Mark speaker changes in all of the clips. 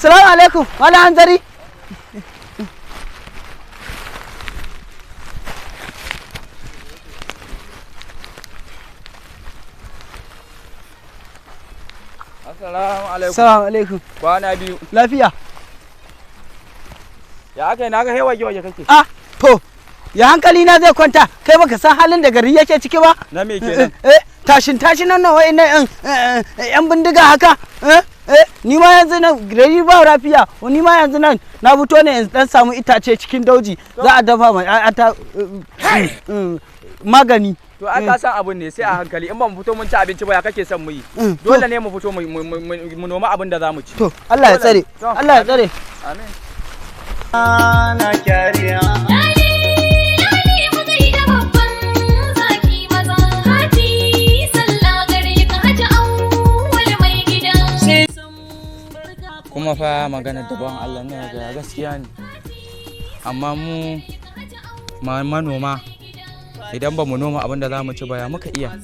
Speaker 1: Salamu alaikum, wala hanzari.
Speaker 2: Assalamu alaikum.
Speaker 1: Salamu alaikum.
Speaker 2: Kwana biyu.
Speaker 1: Lafiya.
Speaker 2: Ya aka yi, naga hewa waje kake.
Speaker 1: Ah, to, ya hankali na zai kwanta, kai baka san halin da gari yake ciki ba?
Speaker 2: Na me kenan?
Speaker 1: Eh, tashin tashin nan nawa ina yan bindiga haka? Eh, eh, ni ma yanzu nan gari ba lafiya, ni ma yanzu nan na fito ne in dan samu itace cikin dauji za a dafa mai ta magani.
Speaker 2: To ai ka san abun ne sai a hankali, in ba mu fito mun ci abinci ba ya kake son mu yi? Dole ne mu fito mu noma abin da za mu ci.
Speaker 1: To Allah ya tsare. Allah ya tsare.
Speaker 2: Amin.
Speaker 3: Ana kyariya.
Speaker 2: Kuma fa magana daban Allah ne ga gaskiya ne. Amma mu manoma idan ba mu noma abin da za mu ci ba ya muka iya.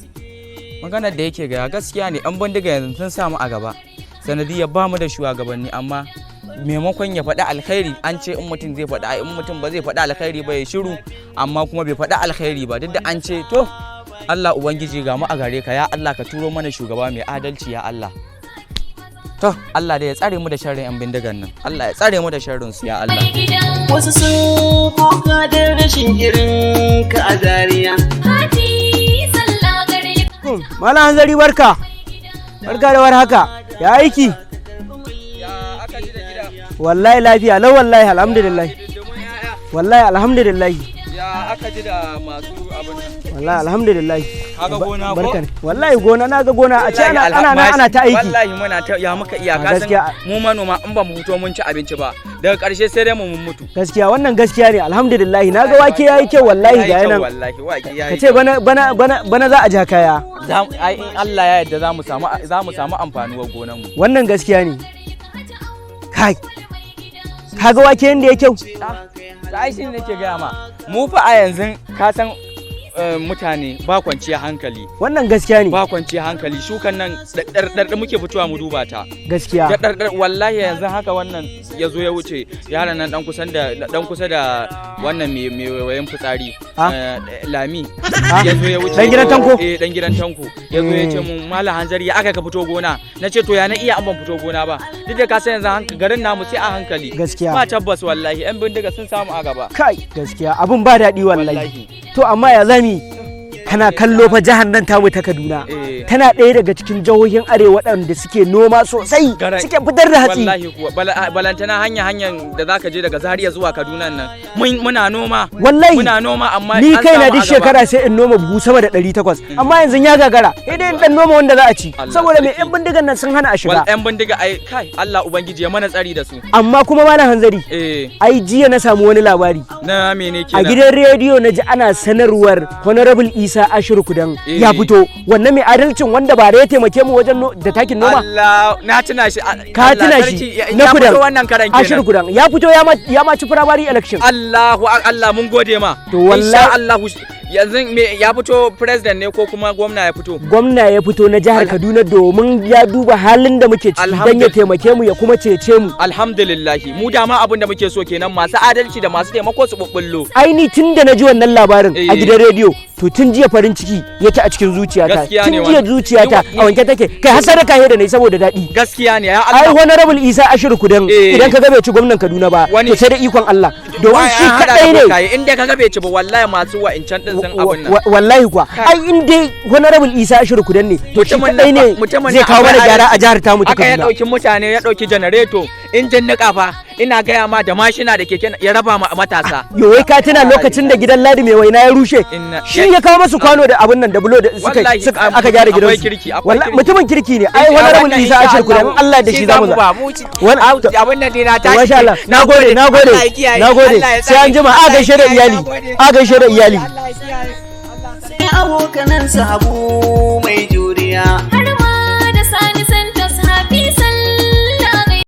Speaker 2: Maganar da yake gaya gaskiya ne, an bindiga yanzu sun samu a gaba. Sanadiyar ba mu da shugabanni, amma maimakon ya faɗi alkhairi an ce in mutum zai faɗi, in mutum ba zai faɗi alkhairi ba ya shiru, amma kuma bai faɗi alkhairi ba duk da an ce to Allah ubangiji ga mu a gare ka ya Allah ka turo mana shugaba mai adalci ya Allah. To Allah da ya tsare mu da sharrin yan bindigan nan, Allah ya tsare mu da sharrin su ya Allah.
Speaker 3: Wasu sun koka da rashin irin ka a Zaria.
Speaker 1: Malam Hanzari barka. Barka da warhaka. Ya aiki?
Speaker 2: Ya aka ji da gida.
Speaker 1: Wallahi lafiya lau, wallahi alhamdulillah. Wallahi alhamdulillah.
Speaker 2: Ya aka ji da masu abin nan.
Speaker 1: Wallahi alhamdulillah.
Speaker 2: Kaga gona ko?
Speaker 1: Barka ne. Wallahi gona na ga gona a ce ana ana ana ta aiki.
Speaker 2: Wallahi muna ta ya muka iya ka san mu manoma in ba mu fito mun ci abinci ba daga karshe sai dai mu mutu.
Speaker 1: Gaskiya wannan gaskiya ne, alhamdulillah. Na ga wake yayi kyau wallahi ga yanan.
Speaker 2: Wallahi wake yayi.
Speaker 1: Kace bana bana bana bana za a ja kaya.
Speaker 2: Ai in Allah ya yarda za mu samu amfanuwar gonan mu.
Speaker 1: Wannan gaskiya ne. Kai. Kaga wake yanda ya kyau.
Speaker 2: Ai shi nake gaya ma. Mu fa a yanzu ka san mutane ba kwanciya hankali.
Speaker 1: Wannan gaskiya ne.
Speaker 2: Ba kwanciya hankali, shukan nan ɗarɗarɗar muke fitowa mu duba ta.
Speaker 1: Gaskiya.
Speaker 2: Ɗarɗarɗar wallahi yanzu haka wannan ya zo ya wuce yaron nan dan kusa da wannan mai wayan fitsari. Lami. Ya zo ya wuce.
Speaker 1: Dan gidan Tanko.
Speaker 2: Eh dan gidan Tanko. Ya zo ya ce mun Malam Hanzari ya aka ka fito gona. Na ce to ya na iya an ban fito gona ba. Duk da ka san yanzu garin namu sai a hankali.
Speaker 1: Gaskiya.
Speaker 2: Ba tabbas wallahi yan bindiga sun samu a gaba.
Speaker 1: Kai gaskiya abun ba daɗi wallahi. To amma ya zami kana kallo fa jihar nan tamu ta Kaduna tana ɗaya daga cikin jihohin arewa waɗanda suke noma sosai, suke fitar da hatsi.
Speaker 2: Wallahi kuwa balantana hanyar da zaka je daga Zaria zuwa Kaduna nan muna noma.
Speaker 1: Wallahi
Speaker 2: muna noma, amma
Speaker 1: ni kaina duk shekara sai in noma buhu sama da 800, amma yanzu ya gagara sai dai in dan noma wanda za a ci saboda me yan bindigan nan sun hana a shiga.
Speaker 2: Wal yan bindiga ai kai Allah ubangiji ya mana tsari da su.
Speaker 1: Amma kuma malam Hanzari ai jiya na samu wani labari.
Speaker 2: Na mene kenan?
Speaker 1: A gidan rediyo na ji ana sanarwar Honorable Isa Ashiru Kudan ya fito, wannan mai adalcin wanda ba da ya taimake mu wajen da takin noma.
Speaker 2: Allah na tuna shi.
Speaker 1: Ka tuna shi na Kudan
Speaker 2: wannan karan kenan.
Speaker 1: Ashiru Kudan ya fito ya ma ci primary election.
Speaker 2: Allahu Allah mun gode ma.
Speaker 1: To wallahi
Speaker 2: Allah yanzu me ya fito president ne ko kuma gwamna ya fito?
Speaker 1: Gwamna ya fito na jihar Kaduna domin ya duba halin da muke ciki dan ya taimake mu ya kuma cece mu.
Speaker 2: Alhamdulillah mu dama abin da muke so kenan, masu adalci da masu taimako su bubbullo.
Speaker 1: Ai ni tun da na ji wannan labarin a gidan rediyo to tun jiya farin ciki yake a cikin zuciyata. Tun jiya zuciyata a wanke take kai har sadaka he da nayi saboda daɗi.
Speaker 2: Gaskiya ne ya Allah.
Speaker 1: Ai Honorable Isa Ashiru Kudan idan ka ga bai ci gwamnan Kaduna ba to sai da ikon Allah domin shi kadai ne.
Speaker 2: In dai ka ga bai ci ba wallahi masu wa'incan din sun abun nan.
Speaker 1: Wallahi kuwa ai in dai Honorable Isa Ashiru Kudan ne to shi kadai ne zai kawo mana gyara a jihar tamu ta Kaduna.
Speaker 2: Aka ya dauki mutane ya dauki janareto injin niƙa fa ina gaya ma da mashina da keke ya raba ma matasa.
Speaker 1: Yo wai ka tuna lokacin da gidan Ladi mai waina ya rushe shi ya kawo masu kwano da abun nan da bulo da suka aka gyara gidansu. Wallahi mutumin kirki ne ai Honorable Isa Ashiru Kudan Allah da shi zamu za.
Speaker 2: Abun nan dai na tashi.
Speaker 1: Masha Allah nagode nagode nagode sai an jima a gaishe da iyali a gaishe da iyali.
Speaker 3: Sai abokanansa Abu mai